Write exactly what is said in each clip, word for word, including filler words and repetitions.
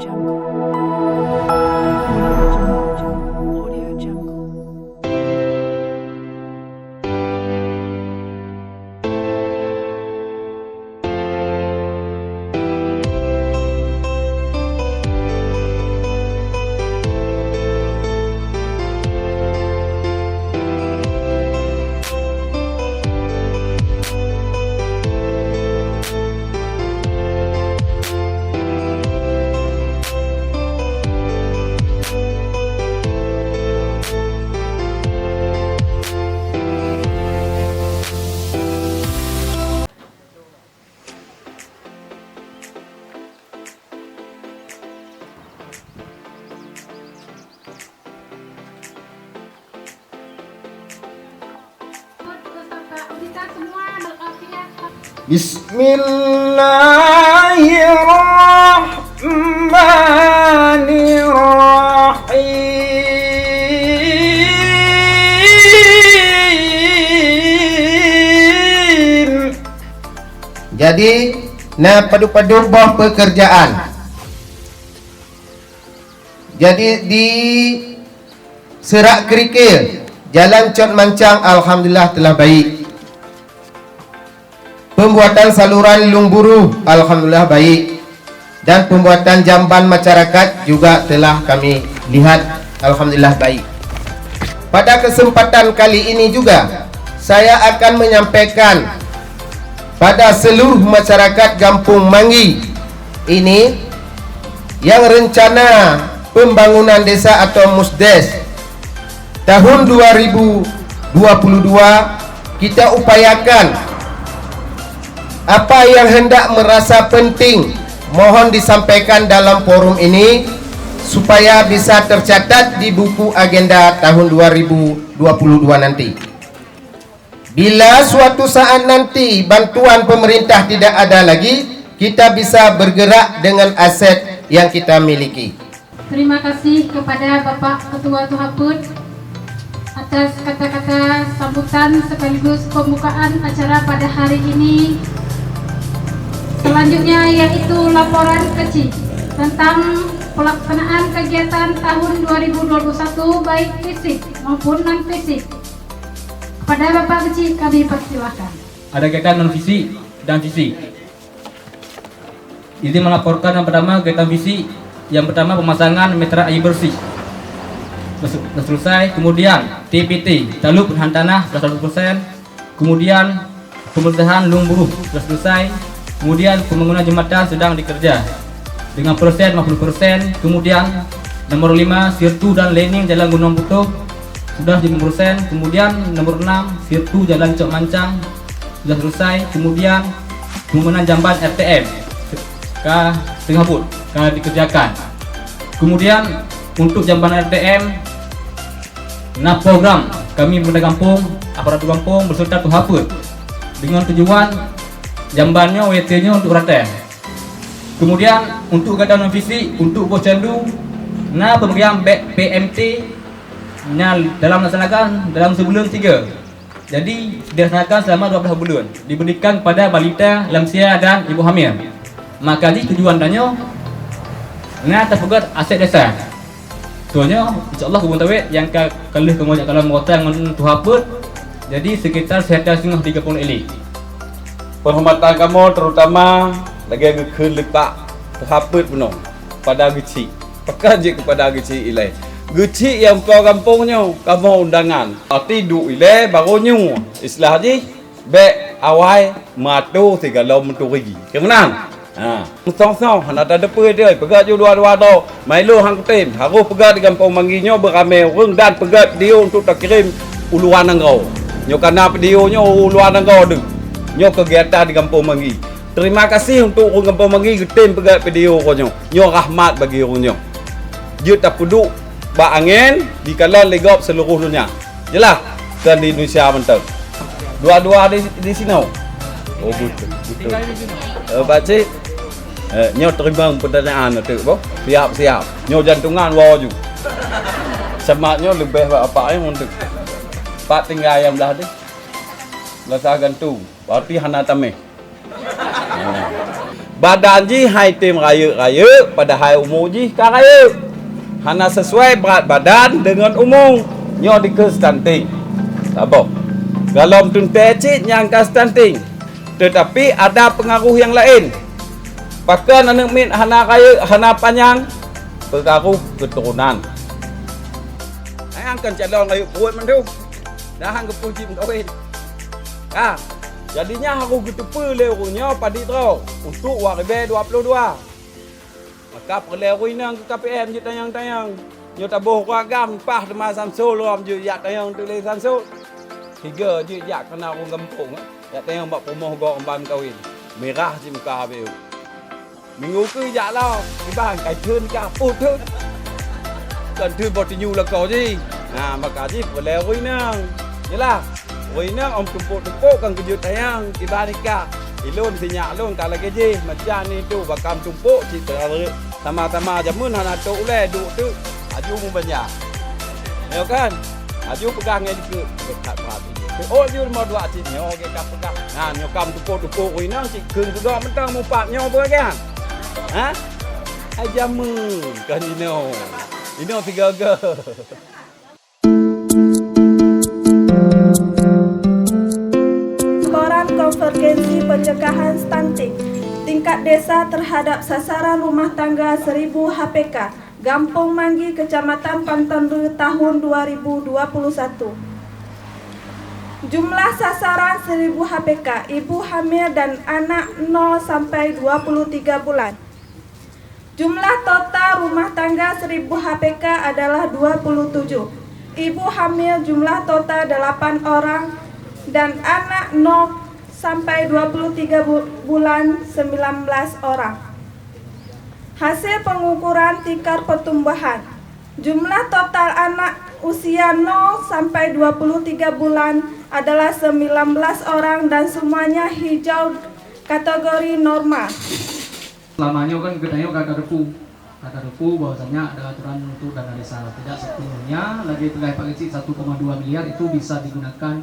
Jungle. Audio Jungle. Bismillahirrahmanirrahim. Jadi, na padub-padub boh pekerjaan. Jadi, di Serak Kerikil, Jalan Cot Mancang, alhamdulillah telah baik. Pembuatan saluran Lueng Buruh, alhamdulillah baik. Dan pembuatan jamban masyarakat juga telah kami lihat, alhamdulillah baik. Pada kesempatan kali ini juga, saya akan menyampaikan pada seluruh masyarakat Gampong Manggi ini yang rencana pembangunan desa atau musdes tahun dua ribu dua puluh dua, kita upayakan apa yang hendak merasa penting mohon disampaikan dalam forum ini supaya bisa tercatat di buku agenda tahun dua ribu dua puluh dua nanti. Bila suatu saat nanti bantuan pemerintah tidak ada lagi, kita bisa bergerak dengan aset yang kita miliki. Terima kasih kepada Bapak Ketua Tuha Peuet atas kata-kata sambutan sekaligus pembukaan acara pada hari ini. Selanjutnya yaitu laporan kecil tentang pelaksanaan kegiatan tahun dua ribu dua puluh satu, baik fisik maupun non fisik. Kepada Bapak Kecil kami persilakan. Ada kegiatan non fisik dan fisik. Izin melaporkan yang pertama, kegiatan fisik. Yang pertama, pemasangan meteran air bersih. Sudah selesai. Kemudian, T P T, taluk penahan tanah, sudah seratus persen. Kemudian, pembersihan Lueng Buruh sudah selesai. Kemudian, pembangunan jembatan sedang dikerja dengan persen lima puluh persen. Kemudian, nomor lima, sirtu dan lining Jalan Gunong Butoh sudah lima puluh persen. Kemudian, nomor enam, sirtu Jalan Cok Mancang sudah selesai. Kemudian, pembangunan jamban R T M ka setengah buet, ka dikerjakan. Kemudian, untuk jamban R T M, na program kami pemerintah gampông, aparatur gampông beserta tuha peuet dengan tujuan jamban nyoe, W T nyoe untuk rata. Kemudian, untuk kegiatan non fisik, untuk boh candu, na pemberian bek P M T nyang dalam laksanakan dalam sebuleuen tiga. Jadi, dilaksanakan selama dua belas buleuen, diberikan kepada balita, lansia, dan ibu hamil. Maka jih tujuan tanyoe na tapeugöt aset desa. Contoh nyoe, insya Allah, Kebun Tawet nyang ka, ka lheueh kamoe jak kalon meurata ngon tuha peuet, jadi sekitar sehektar siteungoh di Gampông Lek Lek. Peuhormatan kamoe terutama lagèe geukheun lé Pak Tuha Peuet bunoe kepada geuchik. Pakon jeuet kepada geuchik ilèe? Geuchik nyang po gampông nyoe kamoe undangan. Arti duek ilèe barô nyoe. Istilah jih, bèk awai meuatô sigohlom meuturi. Ka meunan? Ha. Soh-soh hana tateupeue deh, peugah ju dua-dua droe. Mailo han kutem, harôh peugah di Gampông Manggi nyoe beuramé ureueng dan peugah video untuk takirém u luwa nanggroe. Nyoe kana video nyoe u luwa nanggroe deuh. Nyoe kegiatan di Gampông Manggi. Terima kasih untuk ureueng Gampông Manggi geutem peugah video uroe nyoe. Nyoe rahmat bagi ureueng nyoe. Jeuet tapeuduek bak angén dikalon lé gob seuluruh donya. Jeulaih? Kon di Indonesia mantong. Dua-dua di, di sinoe. Oh, beutôi, beutôi. Eh, pakcik. Eh, nyoe teurimong peutanyaan tu, boh. Siap-siap. Nyoe jantungan woe ju. Seumah nyoe leubeh bak apak ayong tu. Pat tinggai nyang blah tu. Blah sa gantung. Berarti hana tameh. Badan jih hai tem rayeuk-rayeuk, padahai umu jih ka rayeuk. Hana sesuai brat badan deungon umu. Nyoe dikeue stunting. Saboh. Golom teuntée cit nyang ka stunting. Teutapi ada peungaruh nyang laén. Pakon aneuëk miet hana rayeuk, hana panyang? Peungaruh keuturonan. Nyang kon calon rayeuk pruet mandum. Dah han geupeujieb meukawen. Ka. Jadi nyan harôh geuteupeue lé ureuëng nyoe padit droe untuk dua ribée dua puluh dua. Maka peureulée ureuëng inong keu K P M jeuet tanyong-tanyong. Nyoe taboh ureuëng agam paih teuma Samsul lom jeuet jak tanyong teuk lé Samsul. Tiga jeuet jak keunan ureuëng gampông, eh. Jak tanyong bak peurumoh gob ban kawin. Mirah simuka habéh. Minggu keu jak lom, kiban kai theun ka puih theun. Kon theun boh tinyu lakoe jih. Nah, maka jih peureulée ureuëng inong. Jeulaih, ureuëng inong ôn tumpôk-tumpôk kon keujeuet tanyong, kiban nikah. Ilôn sinyak lôn ka lagée jih, macam ni tu bakam tumpôk cit sama-sama jameun hana tok ulée duek teuk, aju meubanja. Nyoe kan? Aju peugah ngon jikeue, "Bèk that brat." Ôk jih rumoh dua cit nyoe gét ka peugah. Nah, nyoe kam tupo-tupo ureueng inong cit kheun keudroe mantong mupat nyoe beuragam. Ha? Hai jameun kan inoe. Inoe sigoe-goe. Laporan Konvergensi Pencegahan Stunting tingkat desa terhadap sasaran rumah tangga seribu H P K. Gampông Manggi, Kecamatan Panton Rue, tahun dua ribu dua puluh satu. Jumlah sasaran seribu H P K, ibu hamil dan anak nol sampai dua puluh tiga bulan. Jumlah total rumah tangga seribu H P K adalah dua puluh tujuh. Ibu hamil jumlah total delapan orang dan anak nol sampai dua puluh tiga bu-, bulan sembilan belas orang. Hasil pengukuran tingkat pertumbuhan. Jumlah total anak usia nol sampai dua puluh tiga bulan adalah sembilan belas orang dan semuanya hijau kategori normal. Selama nyoe kan geutanyoe ka tateupeue, ka tateupeue bahwasanya ada aturan untuk dana desa. Tidak sepenuhnya lagi peugah Pak Keuchik satu koma dua miliar itu bisa digunakan.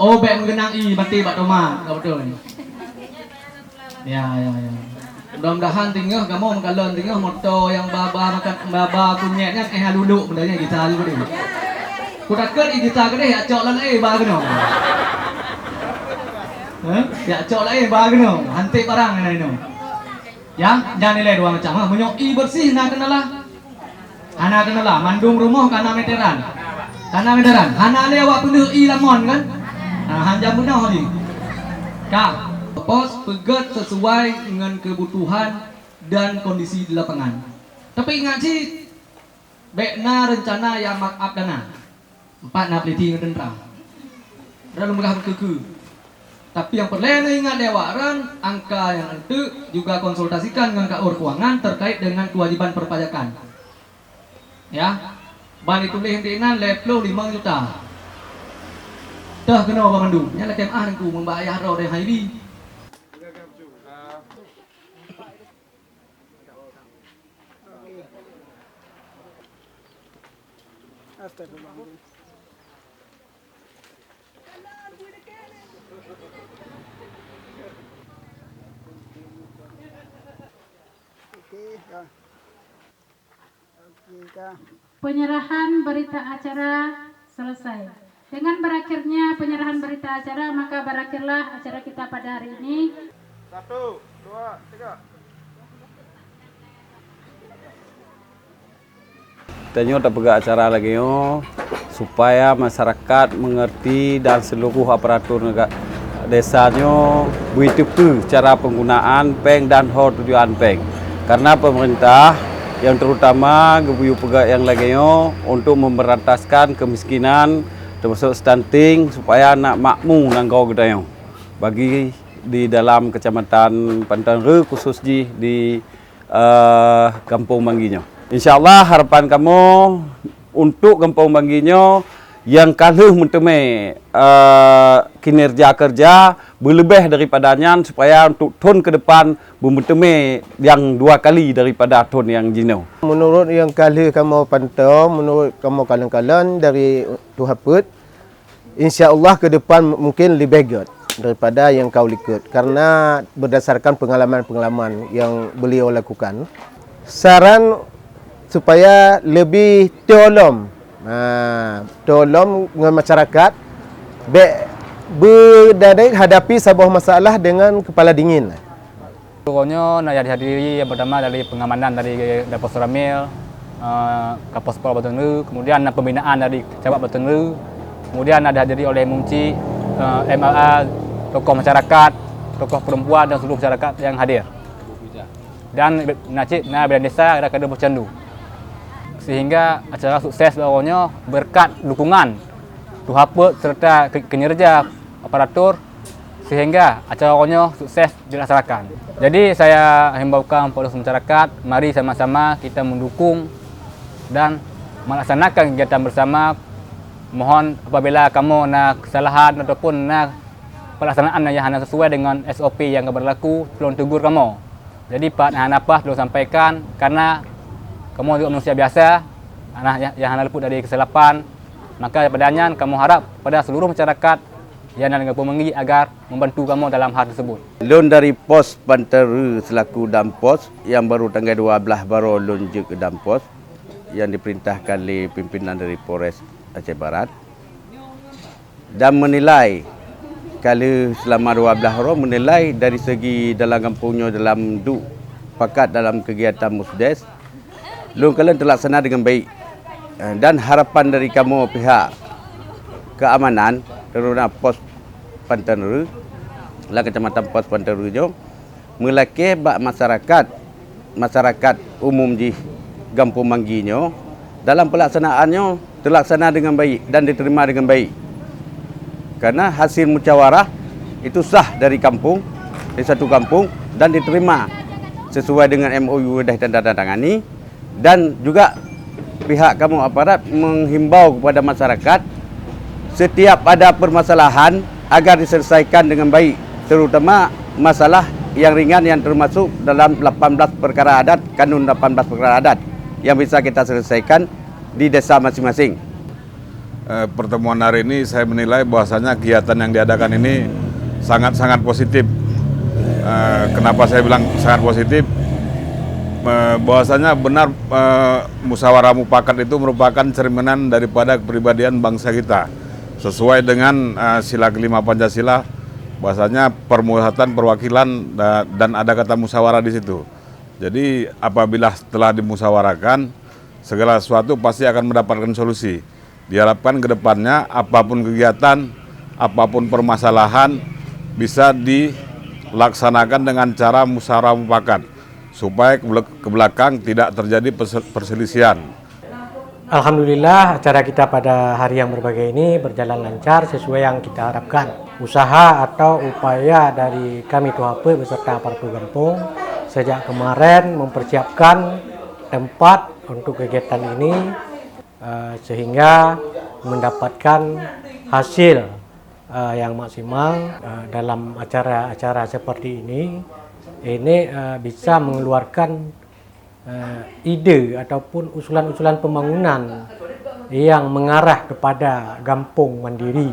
Oh, bèk meugeunang ie maté bak tomat, ka beutôi. Ya, ya, ya. Mudah-mudahan teungoh kamoe meukalon teungoh moto nyang ba-ba makan ba-ba kunyet nyan, eh, aluluk benda nyan gisa aluluk. Kutakot ie gisa keudeh yak cok lam air ba keunoe. Hah? Yak cok lam air ba keunoe. Hanté barang nyan inoe. Ya, nyan nilai dua macam. Ha, meunyoe ie bersih na kenalah. Hana kenalah, mandum rumoh kana meteran. Kana meteran. Hana lé awak peuleueh ie lamon kan? Ha, hanjam bunoe lé. Ka, pos peugöt sesuai ngon kebutuhan dan kondisi di lapangan. Tapi ingat cit, bèk na rencana nyang mak-, ap dana. Empat na polisi ngon tentara. Droe lôn peugah beukeue-keue. Tapi nyang peureulèe neuingat lé awak droen, angka nyang eunteuk juga konsultasikan ngon kaur keuangan terkait dengan kewajiban perpajakan. Ya. Ban ituléh di inan lhèe plôh limong juta. Teuh keunoe banmandum. Nyan lakèe meu'ah Teungku, meubak ayah droe deh hai bi. Astagfirullahaladzim. Oke, dah. Oke, dah. Penyerahan berita acara selesai. Dengan berakhirnya penyerahan berita acara, maka berakhirlah acara kita pada hari ini. Satu, dua, tiga. Tanyoe tapeugah acara lagèe nyoe supaya masyarakat mengerti dan seluruh aparatur nega-, desa nyoe beuteupeue cara penggunaan péng dan ho tujuan péng. Karena pemerintah yang terutama geuyue peugah nyang lagèe nyoe untuk memberantaskan kemiskinan termasuk stunting supaya nak makmu nanggroe geutanyoe bagi di dalam Kecamatan Panton Rue khusus jih di, eh, Gampông Manggi nyoe. Insya Allah harapan kamoe untuk Gampông Manggi nyoe nyang ka lheueh meuteumé, eh, kinerja kerja beuleubeh daripada nyan supaya untuk thon ke depan beumeuteumé nyang dua kali daripada thon nyang jinoe. Menurut nyang ka lheueh kamoe pantau, menurut kamoe kalon-kalon dari tuha peuet, insya Allah ke depan mungkin leubeh gèt. daripada nyang ka u likot, karena berdasarkan pengalaman-pengalaman yang beliau lakukan. Saran supaya lebih tolom, ha, tolom ngon masyarakat, bèk beudadek hadapi saboh masalah dengan kepala dingin. Uroe nyoe na dihadiri yang pertama dari pengamanan dari Dapur Suramil, eh, Kapolsek Batu Nureu, kemudian na pembinaan dari Camat Batu Nureu, kemudian na dihadiri oleh Mumcik, eh, M R A, tokoh masyarakat, tokoh perempuan dan seluruh masyarakat yang hadir. Dan na cit na bidan desa dan kader posyandu. Sehingga acara sukses uroe nyoe berkat dukungan Tuha Peuet serta ke-, kinerja aparatur, sehingga acara uroe nyoe sukses dilaksanakan. Jadi, saya himbaukan kepada masyarakat, mari sama-sama kita mendukung dan melaksanakan kegiatan bersama. Mohon apabila kamoe na kesalahan ataupun na pelaksanaan nyang hana sesuai dengan S O P nyang ka berlaku, tolong tegur kamoe. Jadi, pat nyang hana pas tolong sampaikan, karena kamoe juga manusia biasa, hana, nyang hana luput dari kesilapan. Maka daripada nyan, kamoe harap pada seluruh masyarakat nyang na gampông Manggee agar membantu kamoe dalam hal tersebut. Lôn dari Pos Panteureu selaku Danpos nyang baru tanggai dua blaih baroe lôn jeuet keu Danpos nyang diperintahkan lé pimpinan dari Polres Aceh Barat. Dan menilai, ka lheueh selama dua blaih uroe menilai dari segi dalam gampông nyoe dalam duek pakat dalam kegiatan Musdes, lôn kalon teulaksana dengan baik. Eh, dan harapan dari kamoe pihak keamanan, terutama Pos Panteureu, lam Kecamatan Pos Panteureu nyoe, meulakée bak masyarakat, masyarakat umum jih gampông Manggee nyoe, dalam pelaksanaan nyoe teulaksana dengan baik dan diterima dengan baik. Karena hasil musyawarah itu sah dari kampung, dari satu kampung, dan diterima sesuai dengan M O U yang dah ditandatangani. Dan juga pihak kamoe aparat menghimbau kepada masyarakat, setiap ada permasalahan agar diselesaikan dengan baik, terutama masalah yang ringan yang termasuk dalam lapan belas perkara adat, kanun lapan belas perkara adat yang bisa kita selesaikan di desa masing-masing. Eh, pertemuan hari ini saya menilai bahwasanya kegiatan yang diadakan ini sangat-sangat positif. Eh, kenapa saya bilang sangat positif? Eh, bahwasanya benar, eh, musyawarah mufakat itu merupakan cerminan daripada kepribadian bangsa kita. Sesuai dengan, eh, sila kelima Pancasila, bahwasanya permusyawaratan perwakilan da-, dan ada kata musyawarah di situ. Jadi, apabila telah dimusyawarahkan, segala sesuatu pasti akan mendapatkan solusi. Diharapkan ke depannya, apapun kegiatan, apapun permasalahan, bisa dilaksanakan dengan cara musyawarah mufakat, supaya ke bel-, ke belakang tidak terjadi perse-, perselisihan. Alhamdulillah, acara kita pada hari yang berbahagia ini berjalan lancar sesuai yang kita harapkan. Usaha atau upaya dari kami Tuha Peuet beserta aparatur gampông sejak kemarin mempersiapkan tempat untuk kegiatan ini, eh, sehingga mendapatkan hasil, eh, yang maksimal, eh, dalam acara-acara seperti ini. Ini, eh, bisa mengeluarkan, eh, ide ataupun usulan-usulan pembangunan yang mengarah kepada gampông mandiri.